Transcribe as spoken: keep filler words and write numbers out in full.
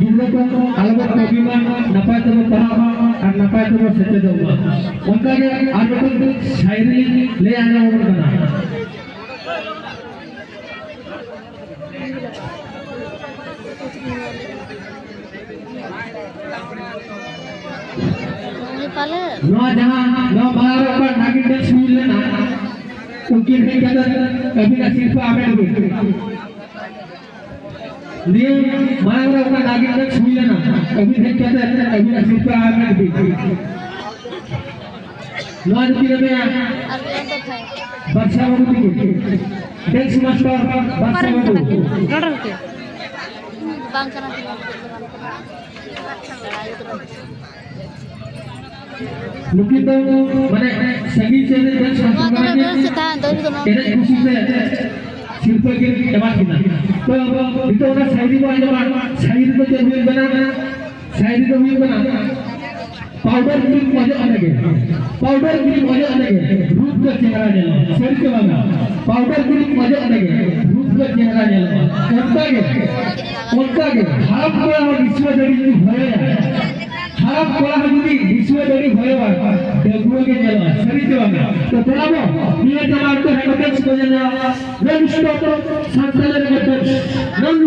ᱜᱤᱫᱽᱨᱟᱹ ᱠᱚ ᱟᱞᱚ ᱵᱚᱱ ᱠᱟᱹᱢᱤ ᱢᱟ, ᱱᱟᱯᱟᱭ ᱛᱮᱵᱚᱱ ᱯᱟᱲᱦᱟᱜ ᱢᱟ ᱟᱨ ᱱᱟᱯᱟᱭ ᱛᱮᱵᱚᱱ ᱥᱮᱪᱮᱫᱚᱜ ᱢᱟ᱾ ᱚᱱᱠᱟᱜᱮ ᱟᱨ ᱢᱤᱫᱴᱟᱝ ᱥᱟᱭᱨᱤ ᱞᱤᱧ ᱞᱟᱹᱭ ᱟᱸᱡᱚᱢ ᱟᱵᱚᱱ ᱠᱟᱱᱟ᱾ ᱩᱱᱤ ᱯᱟᱞᱮ ᱱᱚᱣᱟ ᱡᱟᱦᱟᱸ ᱱᱚᱣᱟ ᱢᱟᱲᱟᱝ ᱨᱮ ᱚᱠᱟ ᱱᱟᱜᱤᱱ ᱰᱮᱥ ᱦᱩᱭ ᱞᱮᱱᱟ, ᱩᱱᱠᱤᱱ ᱦᱮᱡ ᱠᱟᱛᱮ ᱟᱹᱵᱤᱱᱟᱜ ᱥᱤᱨᱯᱟᱹ ᱟᱢᱮᱴ ᱵᱤᱱ᱾ ᱱᱤᱭᱟᱹ ᱢᱟᱲᱟᱝ ᱨᱮ ᱚᱠᱟ ᱱᱟᱜᱤᱱ ᱰᱮᱥ ᱦᱩᱭ ᱞᱮᱱᱟ, ᱟᱹᱵᱤᱱ ᱦᱮᱡ ᱠᱟᱛᱮ ᱟᱹᱵᱤᱱᱟᱜ ᱥᱤᱨᱯᱟᱹ ᱟᱢᱮᱴ ᱵᱤᱱ᱾ ᱱᱚᱣᱟ ᱫᱚ ᱛᱤᱱᱟᱹᱜ ᱢᱮᱭᱟ? ᱟᱨ ᱢᱤᱫ ᱫᱚ ᱵᱷᱟᱭ᱾ ᱵᱟᱫᱥᱟ ᱵᱟᱹᱵᱩ ᱛᱤᱠᱤᱱ᱾ ᱰᱮᱥ ᱢᱟᱥᱴᱟᱨ ᱵᱟᱫᱥᱟ ᱚᱠᱟᱨᱮᱱ ᱵᱟᱹᱵᱩ᱾ ᱠᱟᱱᱟ ᱠᱤᱱ? ᱨᱚᱲ ᱨᱚᱲ ᱛᱮ᱾ ᱵᱟᱝ ᱠᱟᱱᱟ ᱠᱤᱱ᱾ ᱱᱩᱠᱤᱱ ᱫᱚ ᱢᱟᱱᱮ ᱥᱟᱺᱜᱤᱧ ᱥᱮᱫ ᱨᱮ ᱵᱮᱥ ᱱᱚᱣᱟ ᱥᱟᱥᱛᱚ ᱫᱚ ᱠᱟᱱᱟ ᱵᱮᱥ ᱠᱤᱱ᱾ ᱥᱮ ᱛᱟᱦᱮᱸ ᱫᱚ ᱤᱧ ᱫᱚ ᱱᱚᱣᱟ ᱮᱱᱮᱡ ᱠᱩᱥᱤ ᱛᱮ ᱥᱤᱨᱯᱟᱹ ᱠᱤᱱ ᱮᱢᱟ ᱠᱤᱱᱟ᱾ ᱛᱚ ᱱᱤᱛᱚᱜ ᱚᱱᱟ ᱥᱟᱭᱨᱤ ᱵᱚ ᱟᱸᱡᱚᱢᱟ, ᱥᱟᱭᱨᱤ ᱫᱚ ᱪᱮᱫ ᱦᱩᱭᱩᱜ ᱠᱟᱱᱟ? ᱥᱟᱭᱨᱤ ᱫᱚ ᱦᱩᱭᱩᱜ ᱠᱟᱱᱟ, ᱯᱟᱣᱰᱟᱨ ᱠᱨᱤᱢ ᱚᱡᱚᱜ ᱞᱮᱜᱮ, ᱯᱟᱣᱰᱟᱨ ᱠᱨᱤᱢ ᱚᱡᱚᱜ ᱞᱮᱜᱮ, ᱨᱩᱯ ᱫᱚ ᱪᱮᱦᱨᱟ ᱧᱮᱞᱚᱜᱼᱟ, ᱥᱟᱹᱨᱤ ᱪᱮ ᱵᱟᱝᱟ? ᱯᱟᱣᱰᱟᱨ ᱠᱨᱤᱢ ᱚᱡᱚᱜ ᱞᱮᱜᱮ, ᱨᱩᱯ ᱫᱚ ᱪᱮᱦᱨᱟ ᱧᱮᱞᱚᱜᱼᱟ᱾ ᱚᱱᱠᱟᱜᱮ, ᱚᱱᱠᱟᱜᱮ ᱦᱟᱲᱟᱢ ᱠᱚᱲᱟ ᱦᱚᱸ ᱱᱤᱥᱩᱣᱟᱹ ᱫᱟᱲᱮ ᱡᱩᱫᱤ ᱦᱚᱭᱚᱭᱟ, ᱦᱟᱲᱟᱢ ᱠᱚᱲᱟ ᱦᱚᱸ ᱡᱩᱫᱤ ᱱᱤᱥᱩᱣᱟᱹ ᱫᱟᱲᱮ ᱦᱚᱭᱚᱭᱟ, ᱰᱟᱺᱜᱩᱣᱟᱹ ᱜᱮ ᱧᱮᱞᱚᱜᱼᱟ, ᱥᱟᱹᱨᱤ ᱪᱮ ᱵᱟᱝᱟ? ᱛᱚ ᱫᱮᱞᱟ ᱵᱚ, ᱱᱤᱭᱟᱹ ᱡᱟᱢᱟ ᱨᱮᱫᱚ ᱦᱮᱸᱰ ᱠᱚ ᱧᱮᱞ ᱧᱟᱢᱟ, ᱱᱚᱱ ᱥᱴᱚᱯ ᱥᱟᱱᱛᱟᱲᱤ ᱨᱮ ᱱᱚᱱ